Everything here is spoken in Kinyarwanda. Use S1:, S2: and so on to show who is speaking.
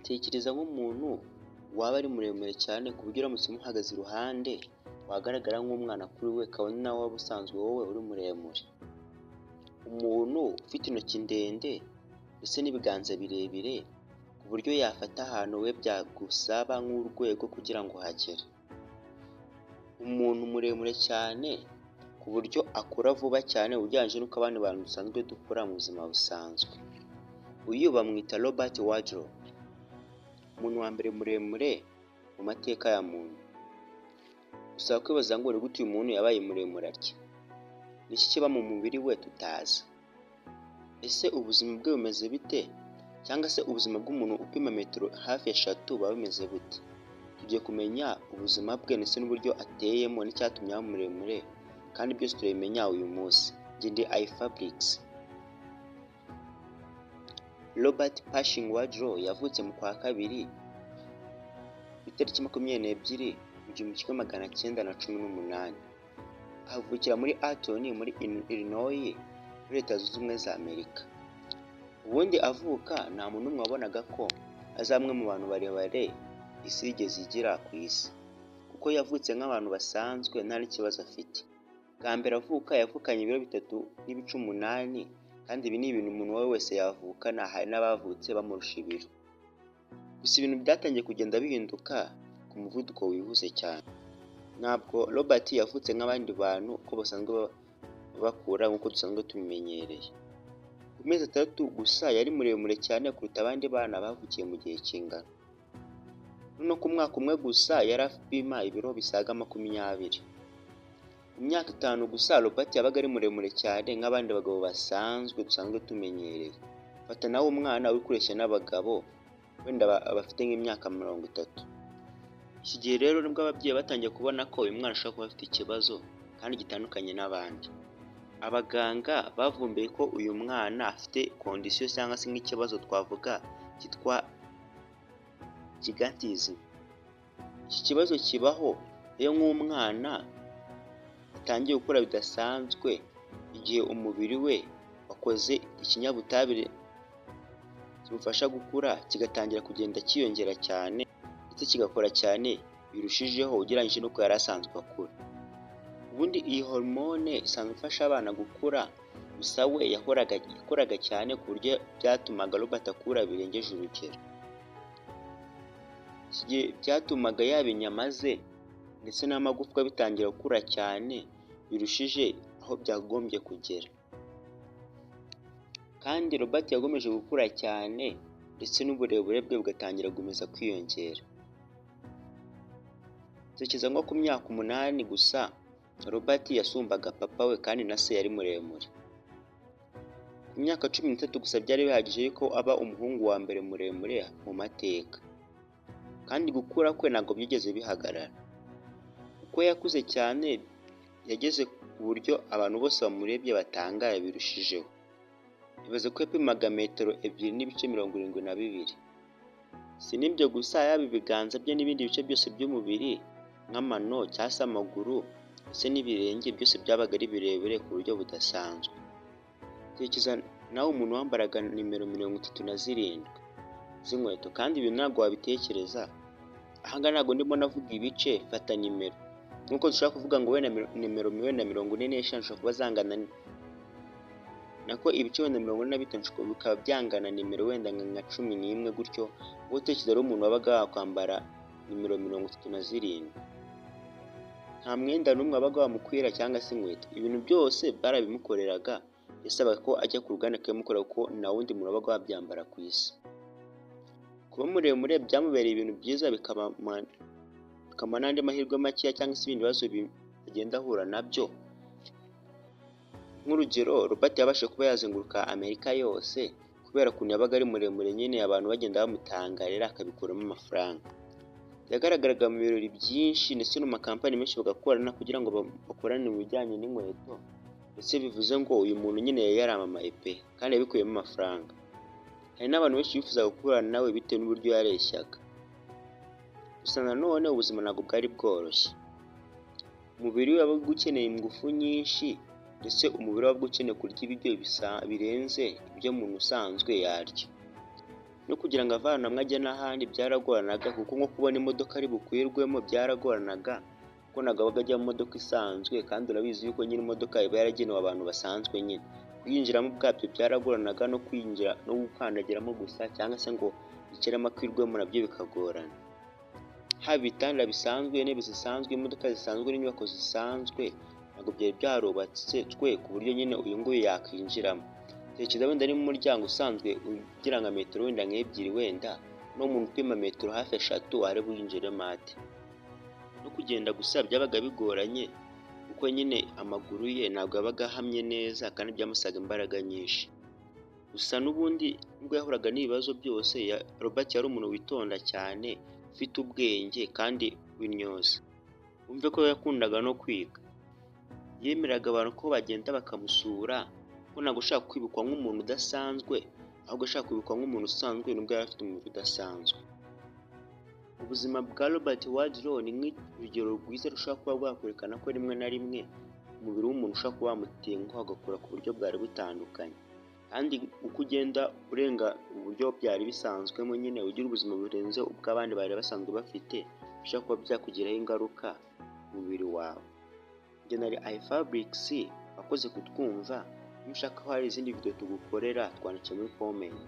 S1: Tekereza nk'umuntu waba ari muremure cyane ku buryo uramutse umuhagaze iruhande wagaragara nk'umwana kuri we, kabone nawe waba usanzwe wowe uri muremure. Umuntu ufite intoki ndende ndetse n'ibiganza birebire, ku buryo yafata ahantu we byagusaba nk'urwego kugira ngo uhagere. Umuntu muremure cyane ku buryo akura vuba cyane ugereranyije n'uko abandi bantu dusanzwe dukura mu buzima busanzwe. Uyu bamwita Robert Wadlow, umuntu wa mbere muremure mu mateka ya muntu. Gusa kwibaza ngo ni gute uyu muntu yabaye muremure atya? Ni iki kiba mu mubiri we tutazi? Ese ubuzima bwe bumeze bite? Cyangwa se ubuzima bw'umuntu upima metero hafi 3 buba bumeze bute? Tugiye kumenya ubuzima bwe ndetse n'uburyo ateyemo n'icyatumye aba muremure, kandi byose turabimenya uyu munsi. Njye ndi iFabrics. Robert Pershing Wadlow yavutse mu kwa kabiri ku itariki 22 mu 1918. Avukira muri Alton, muri Illinois, muri Leta Zunze Ubumwe za Amerika. Ubundi avuka nta muntu n'umwe wabonaga ko azaba umwe mu bantu barebare isi yigeze igira ku isi, kuko yavutse nk'abantu basanzwe nta n'ikibazo afite. Bwa mbere avuka yavukanye ibiro 3.8, kandi ibi ni ibintu umuntu uwo ari we wese yavukana, hari n'abavutse bamurusha ibiro. Gusa ibintu byatangiye kugenda bihinduka ku muvuduko wihuse cyane. Ntabwo Robert yavutse nk'abandi bantu uko basanzwe bakura nk'uko dusanzwe tubimenyereye. Ku mezi 6 gusa yari muremure cyane kuruta abandi bana bavukiye mu gihe kingana. Noneho ku mwaka umwe gusa yari apima ibiro bisaga 20. Mu myaka 5 gusa Robert yabaga ari muremure cyane nk'abandi bagabo basanzwe dusanzwe tumenyereye. Fata nawe umwana uri kureshya n'abagabo wenda bafite nk'imyaka 30. Iki gihe rero nibwo ababyeyi batangiye kubona ko uyu mwana ashobora kuba afite ikibazo kandi gitandukanye n'abandi. Abaganga bavumbuye ko uyu mwana afite condition cyangwa se nk'ikibazo twavuga cyitwa gigantism. Iki kibazo kibaho iyo nk'umwana atangiye gukura bidasanzwe, igihe umubiri we wakoze ikinyabutabire kimufasha gukura kigatangira kugenda cyiyongera cyane ndetse kigakora cyane birushijeho ugereranyije n'uko yari asanzwe akura. Ubundi iyi hormone isanzwe ifasha abana gukura, gusa we yakoraga cyane ku buryo byatumaga Robert akura birengeje urugero. Iki gihe byatumaga yaba inyama ze ndetse n'amagufwa bitangira gukura cyane birushije aho byakagombye kugera. Kandi Robert yakomeje gukura cyane ndetse n'uburebure bwe bugatangira gukomeza kwiyongera. Tekereza nko ku myaka 8 gusa Robert yasumbaga papa we, kandi na se yari muremure. Ku myaka 13 gusa byari bihagije yuko aba umuhungu wa mbere muremure mu mateka. Kandi gukura kwe ntabwo byigeze bihagarara. Uko yakuze cyane yageze ku buryo abantu bose bamurebye batangara birushijeho. Ibaze ko yapimaga metero 2.72. Si n'ibyo gusa, yaba ibiganza bye n'ibindi bice byose by'umubiri nk'amano cyangwa se amaguru ndetse n'ibirenge, byose byabaga ari birebire ku buryo budasanzwe. Tekereza nawe umuntu wambaraga nimero 37 z'inkweto, kandi ibintu ntabwo wabitekereza. Aha ngaha ntabwo ndimo navuga ibice, fata nimero. Nk'uko dushobora kuvuga ngo wenda nimero wenda 45 zishobora kuba zangana nako ibice wenda 45 bikaba byangana nimero wenda nka 11 gutyo, wowe utekereza rero umuntu wabaga wakwambara nimero 37. Nta mwenda n'umwe wabaga wamukwira cyangwa se inkweto. Ibintu byose barabimukoreraga, yasabaga ko ajya ku ruganda akabimukorera kuko nta wundi muntu wabaga wabyambara ku isi. Kuba muremure byamubereye ibintu byiza, bikamuha n'andi mahirwe makeya cyangwa se ibindi bibazo agenda ahura nabyo. Nk'urugero, Robert yabashije kuba yazenguruka Amerika yose kubera ukuntu yabaga ari muremure nyine, abantu bagenda bamutangarira, akabikuramo amafaranga. Yagaragaraga mu birori byinshi ndetse no mu makampani menshi bagakorana kugira ngo bakorane mu bijyanye n'inkweto, ndetse bivuze ngo uyu muntu nyine yari yaramamaye pe, kandi yabikuyemo amafaranga. Hari n'abantu benshi bifuzaga gukorana nawe bitewe n'uburyo yareshyaga. Gusa nanone ubuzima ntabwo bwari bworoshye. Umubiri we wabaga ukeneye ingufu nyinshi, ndetse umubiri we wabaga ukeneye kurya ibiryo birenze ibyo umuntu usanzwe yarya. No kugira ngo ave ahantu hamwe ajye n'ahandi byaragoranaga, kuko nko kubona imodoka ari bukwirwemo byaragoranaga, kuko ntabwo yabaga ajya mu modoka isanzwe, kandi urabizi yuko nyine imodoka iba yaragenewe abantu basanzwe nyine. Kuyinjiramo ubwabyo byaragoranaga, no kwinjira no gukandagiramo gusa cyangwa se ngo yicaremo akwirwemo nabyo bikagorana. Haba ibitanda bisanzwe, intebe zisanzwe, imodoka zisanzwe n'inyubako zisanzwe, ntabwo byari byarubatswe ku buryo nyine uyu nguyu yakwinjiramo. Tekereza wenda niba umuryango usanzwe ugira nka metero wenda nk'ebyiri wenda, n'umuntu upima metero hafi 3 ari buyinjiremo ate? No kugenda gusa byabaga bigoranye, kuko nyine amaguru ye ntabwo yabaga ahamye neza kandi byamusaga imbaraga nyinshi. Gusa n'ubundi nubwo yahuraga n'ibibazo byose, Robert yari umuntu witonda cyane, ufite ubwenge kandi w'intyoza. Wumve ko yakundaga no kwiga. Yemeraga abantu ko bagenda bakamusura, kuko ntabwo ashaka kwibukwa nk'umuntu udasanzwe, ahubwo ashaka kwibukwa nk'umuntu usanzwe nubwo yari afite umubiri udasanzwe. Ubuzima bwa Robert Wadlow ni nk'urugero rwiza rushobora kuba rwakwerekana ko rimwe na rimwe umubiri w'umuntu ushobora kuba wamutenguha ugakura ku buryo bwari butandukanye. Kandi uko ugenda urenga uburyo byari bisanzwemo nyine, ugira ubuzima burenze ubw'abandi bari basanzwe bafite, bishobora kuba byakugiraho ingaruka ku mubiri wawe. Njye nari iFabrics, wakoze kutwumva, niba ushaka ko hari izindi video tugukorera, twandikire muri comment.